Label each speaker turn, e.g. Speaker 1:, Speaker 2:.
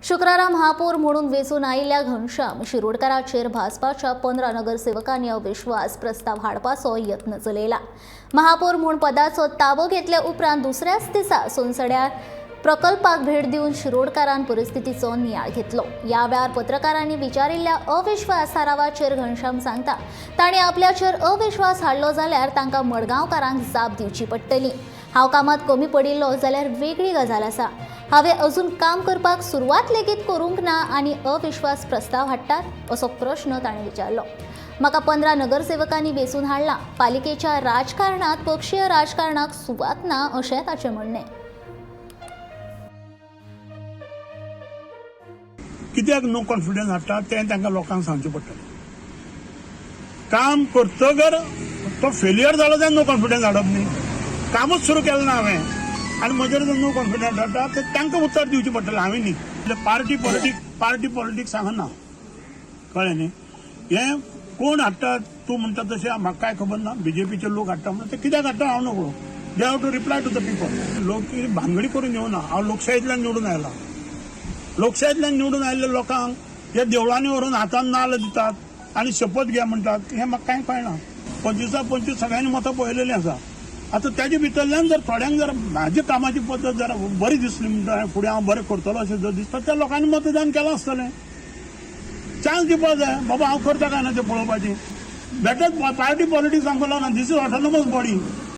Speaker 1: शुक्रारा महापौर म्हणून वेंचून आयिल्ल्या घनश्याम शिरोडकाराचेर भाजपाच्या 15 नगरसेवकांनी अविश्वास प्रस्ताव हाडपाचो यत्न चलयला. महापौर म्हूण पदाचो ताबो घेतल्या उपरांत दुसऱ्याच दिसा सोनसड्यार प्रकल्पाक भेट दिवन शिरोडकारान परिस्थितीचो नियाळ घेतलो. ह्या वेळार पत्रकारांनी विचारिल्ल्या अविश्वास थारावाचेर घनश्याम सांगता, तांणी आपल्याचेर अविश्वास हाडलो जाल्यार तांकां मडगांवकारांक जाप दिवची पडटली. हांव कामात कमी पडिल्लो जाल्यार वेगळी गजाल आसा. हांवें अजून काम करपाक सुरवात लेगीत करूंक ना आनी अविश्वास प्रस्ताव हाडटात, असो प्रश्न ताणें विचारलो. म्हाका 15 नगरसेवकांनी वेंचून हाडला. पालिकेच्या राजकारणात पक्षीय राजकारणाक सुवात ना, अशें ताचें म्हणणें.
Speaker 2: कित्याक नो कॉन्फिडन्स हाडटा तें तांकां लोकांक सांगचें पडटलें. काम करतगर तो फेलियर जालो जाल्यार नो कॉन्फिडन्स हाडप न्ही. कामूच सुरू केलें ना हांवें आनी म्हजेर जर नो कॉन्फिडन्स हाडटा तर तांकां उत्तर दिवचें पडटलें, हांवें न्ही. पार्टी पॉलिटिक्स, पार्टी पॉलिटिक्स सांगना, कळ्ळें न्ही? हें कोण हाडटा तूं म्हणटा तशें म्हाका कांय खबर ना. बीजेपीचे लोक हाडटा म्हणून ते कित्याक हाडटा हांव नकळो. They have to reply to the people. लोक भानगडी करून येवना. हांव लोकशाहींतल्यान निवडून आयला. लोकशाहींतल्यान निवडून आयिल्ल्या लोकांक हे देवळांनी व्हरून हातान नाल्ल दितात आनी शपथ घे म्हणटात, हें म्हाका कांय कळना. 25 25 सगळ्यांनी मतां पळयलेलीं आसा. आतां तेजे भितरल्यान जर थोड्यांक जर म्हाजी कामाची पद्दत जर बरी दिसली म्हणटा, फुडें हांव बरें करतलो अशें जर दिसता, त्या लोकांनी मतदान केलां आसतलें. चान्स दिवपाक जाय, बाबा हांव करता काय ना तें पळोवपाचें. बेटर पार्टी पॉलिटिक्स सांगलो ना. This is autonomous body.